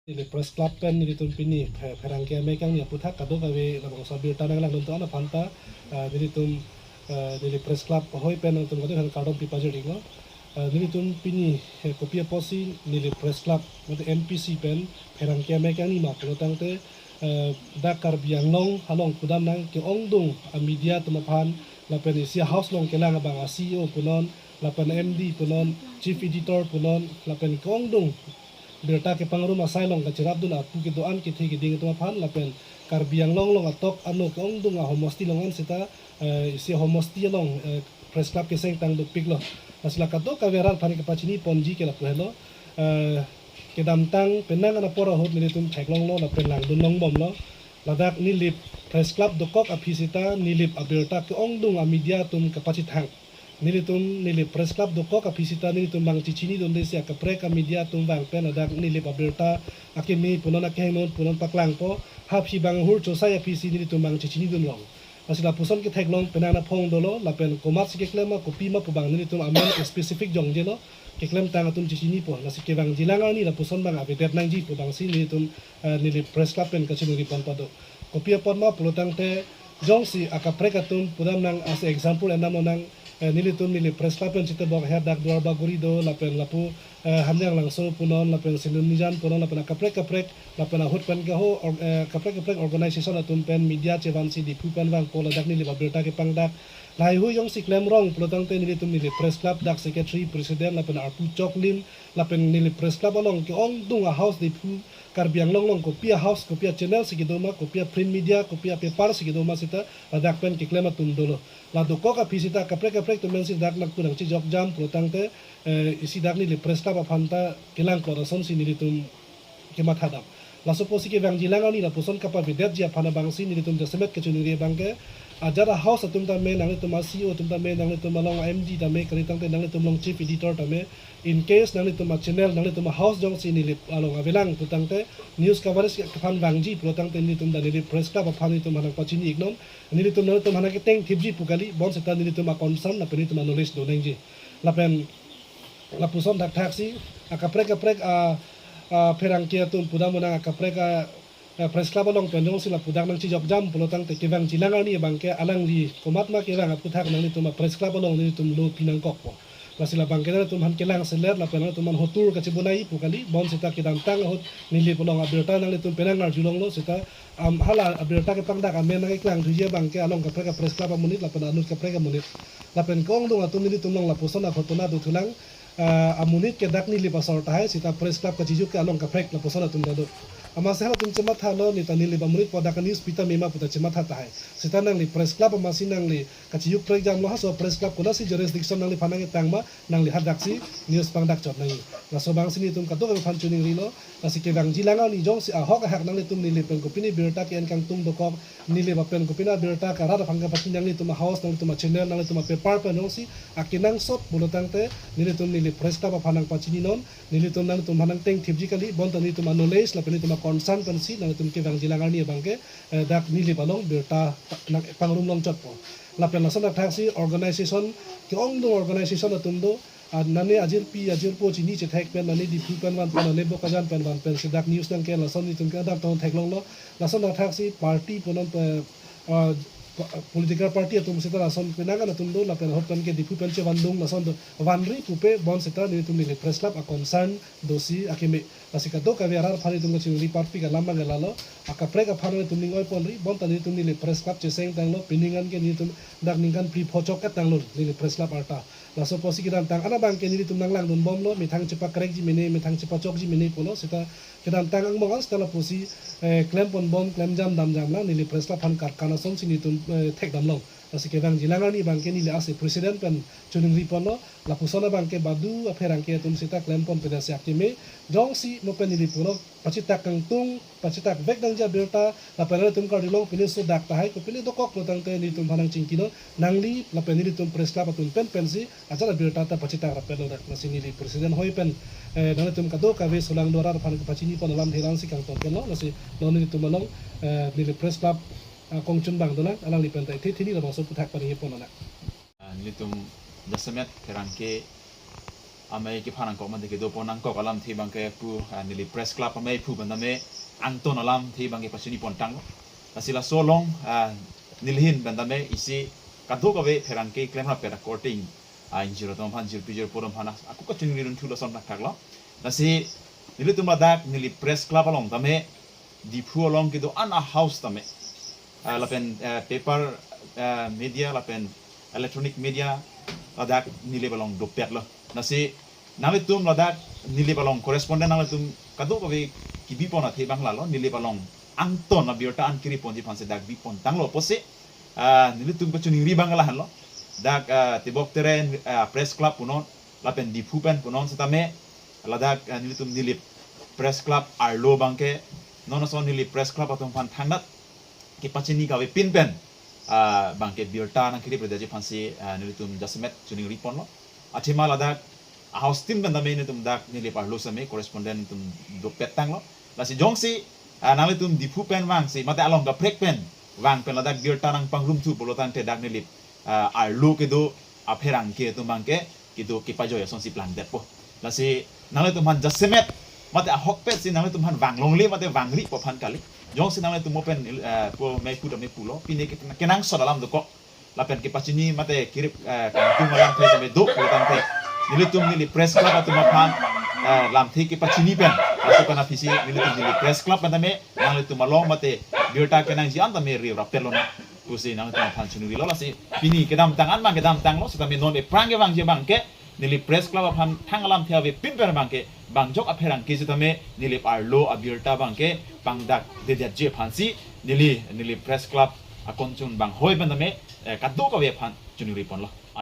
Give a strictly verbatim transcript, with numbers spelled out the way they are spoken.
Neli Press Club pen nelitum pini phe- pherangke amei kangni aputhak kadokave labangso abirta nanglangdun to-an aphanta, ah, nelitum, ah, neli Press Club ahoi pen nangtum kadokave kardom pipajir iklo. Ah, nelitum pini, eh, kopi apotsi neli Press Club mate N P C pen pherangke amei kangni ma pulo tangte, eh, dak Karbi Anglong along pudam nang ke-ongdung a media atum aphan lapen isi house along kelang abang a C E O punon lapen M D punon, Chief Editor punon lapen ke-ongdung birta kepangrum asai along kachirapdun apu kedo-an kethe keding atum aphan lapen Karbi Anglong along atok ano ke-ongdung ahomosti along an seta, eh, isi homosti along, eh, Press Club keseng tang dopiklo. Lasi la kadokave arat aphan kepachini ponji ke lapu helo. Eh, kedamtang penang an apor ahut nelitum theklonglo lapen langdun longbomlo. Ladak Nilip Press Club dokok aphi seta Nilip abirta ke-ongdung a media atum kapachithang. Nelitum Nilip Press Club dokok aphi seta nelitum bang chechinidunde si akaprek a media atum vang pen ladak Nilip abirta akeme punon akehingno punon paklangpo, ha aphi bang hur chosai aphi si nelitum bang chechinidun long. Lasi lapuson ketheklong penang naphong dolo lapen komatsi keklem ma kopi ma pu bang nelitum amen specific jongjelo, keklemtang atum chechinipo, lasi kevangjilang arni lapuson bang avedet nangji pu bangsi nelitum, eh, Nilip Press Club pen kachiningri pon pado. Kopi apot ma pulo tangte jongsi akaprek atum pudam nang as example enam nang, eh, nelitum Nilip Press Club pen chitebok her dak Duar Bagori do lapen lapu, eh, Hamyanglangso punon lapen Silumnijan punon lapen akaprek kaprek lapen ahut pen ke ho or-, eh, kaprek kaprek organization atum pen media chevansi Diphu pen vangpo ladak Nilip abirta kepangdak. Lahai hui jongsi klemrong pulo tangte nelitum Nilip Press Club dak secretary, president lapen arpu choklim lapen Nilip Press Club along ke-ongdung a house Diphu Karbi Anglong along kopi a house, kopi a channel si kedo ma, kopi a print media, kopi a paper si kedo ma seta ladak pen keklem atum dolo. La dokok aphi seta kaprek kaprek atum pensi dak nangpu nangchejokjam pulo tangte, eh, isi dak Nilip Press Club aphanta kelang klot asonsi nelitum kemathadam. Laso apotsi kevangjilang arni lapuson kapavedetji aphan abangsi nelitum jasemet kachiningri abang ke ajat a house atum tame, nanglitum a C E O atum tame, nanglitum along M D tame, kali tangte nanglitum along chief editor tame, in case nanglitum a channel, nanglitum a house jongsi Nilip along avelang pu tangte news coverage aphan vangji pulo tangte nelitum dak Nilip Press Club aphan nelitum hanang pachini iknon, nelitum nanglitum hanang keteng thipji pu kali, bonseta nelitum a concern lapen nelitum a knowledge do nangji. Lapen lapuson thakthaksi akaprek kaprek a, a pherangke atum pudam nang akaprek a, a Press Club along pen jongsi lapu dak nangchejokjam pulo tangte kevangjilang arni abang ke alangli komat ma kevang aputhak nanglitum a Press Club along nelitum lo pinangkokpo. Lasi labang ke nanglitum aphan kelangselet lapen nanglitum aphan hotur kachebonai pu kali, bonseta kedamtang ahut Nilip along abirta nanglitum penang arjulonglo seta, am, hala abirta kepangdak amen nangkeklangthuji abang ke along kaprek a Press Club amonit lapen anut kaprek amonit. Lapen ke-ongdung atum nelitum along lapuson a ghotona dothulang, ah, amonit ke dak Nilip asor tahai seta Press Club kachijuk ke along kaprek lapuson atum ta do. Amatsi halatum chemathalo neta Nilip amonit pu dak news pi tame ma puta chematha tahai. Seta nangli Press Club amatsi nangli kachijuk prekjamlo, halaso Press Club konatsi jurisdiction nangliphan nangketang ma, nangli hadaksi news pangdak chot nangji. Laso abangsi nelitum kadokave aphan chiningrilo. Lasi kevangjilang arni jongsi ahok ahak nanglitum Nilip pen kopine birta ke-en kangtung dokok, Nilip apen kopine birta ke arat aphan kapachini nanglitum a house, nanglitum a channel, nanglitum a paper pen jongsi akenangsot pulo tangte nelitum Nilip Press Club aphan nangpachininon, nelitum nanglitum aphan nangteng thipji kali, bonta nelitum a knowledge lapen nelitum a concern pensi nanglitum kevangjilang arni abang ke, eh, dak Nilip along birta nangpangrum longchotpo. Lapen lason thakthaksi organization, ke-ongdung organization atum do, ah, nane ajirpi ajirpo chini chethek pen, nane Diphu pen van pen, nane Bokajan pen van pen si dak news nangke lason nelitum ke adap ton theklonglo. Lason thakthaksi party punon pe, ah, pa-, political party atum seta lason penang an atum do lapen ahut pen ke Diphu pen chevandung lason do, vanri pupe bonseta nelitum Nilip Press Club a concern dosi akeme. Lasi kadokave arat aphan nelitum kachiningri parpik alam abang ke lalo, akaprek aphan nelitum ning-oi ponri, bonta nelitum Nilip Press Club cheseng tanglo, pining an ke nelitum dak ningkan phli pho chok-et tanglo Nilip Press Club arta. Laso apotsi kedamtang an abang ke nelitum nanglangdunbomlo, methang chepakrekji mene, methang chepachokji mene pulo, seta kedamtang angbong an seta lapusi, eh, klem ponbom, klemjam damjam lang, Nilip Press Club aphan karkan asonsi nelitum, eh, thekdamlong. Lasi kevangjilang arni abang ke neli as a president pen chiningri ponlo, lapuson abang ke badu apherangke atum seta klem ponpe dasi akeme, jongsi mo pen neli pulo pachitak kangtung, pachitak vek nangji abirta, lapen nelitum karjulong pine sodak tahai, kopine dokok pulo tangte nelitum aphan nangchingkinon, nangli lapen nelitum Press Club atum pen pensi ajat abirta ta pachitak rapetlo dak. Lasi neli president hoi pen, eh, nanglitum kadokave solangdo arat aphan kepachini pon alam thelang si kangton penlo, lasi non nelitum along, eh, neli Press Club, ah, kongchun abang dolang, alangli pen ta ithi thini labangso aputhak paningje ponlo dak. Ah, nelitum jasemet pherangke amei kephan nangkok mate kedo pon nangkok alamthe abangke pu, ah, neli press club amei aphu pen tame angton alamthe abangke pachini pon tanglo. Lasi laso along, ah, neli ahin pen tame isi kadokave pherangke klemrap pet akorte, ah, ingjir atum aphan, jirpi jirpo atum aphan ako kachingri dun thu lason thakthak lo. Lasi nelitum ladak neli press club along tame Diphu along kedo an a house tame, ah, lapen, eh, paper, eh, media lapen electronic media ladak Nilip along dopet lo. Lasi nanglitum ladak Nilip along correspondent nanglitum kadokave kebi pon athe abang lalo, Nilip along angton abirta an kiri ponji aphansi dak bi pon tanglo pusi, ah, nelitum kachiningri abang lahenlo. Dak, ah, Tebok Terang, ah, press club punon lapen Diphu pen punon setame ladak, ah, nelitum Nilip press club arlo abangke non ason Nilip press club atum aphan thangnat kepachini kave pin pen, ah, abangke birta nangkiri pledetji aphansi, ah, nelitum jasemet chiningri ponlo. Athema ladak a house tin pen tame nelitum dak Nilip arlo same correspondent nelitum dopet tanglo. Lasi jongsi, ah, nanglitum Diphu pen vangsi mate along kaprek pen vang pen ladak birta nangpangrum thu pulo tangte dak Nilip, ah, arlo kedo apherangke atum abangke kedo kepajoi asonsi plangdetpo. Lasi nanglitum aphan jasemet mate ahokpet si nanglitum aphan vanglongle mate vangri pu aphan kali. Jongsi nanglitum mo pen, eh, pu amei aphu tame pulo, pine ke-, kenangsot alam dokok lapen kepachini mate kirip, eh, kangtung alamthe tame do pulo tangte nelitum Nilip press club atum aphan, eh, lamthe kepachini pen laso pen aphisi nelitum Nilip press club pen tame nanglitum along mate birta kenangji an tame ri rapet lonang pusi nanglitum aphan chiningrilo. Lasi pini kedamtang an abang kedamtanglo, setame non ephrang kevangji abangke Nilip press club aphan thang alamthe ave pin pen abangke bangjok apherangke setame Nilip arlo abirta abangke pangdakdedetji aphansi neli Nilip press club akonchun banghoi pen tame, eh, kadokave aphan chiningri ponlo.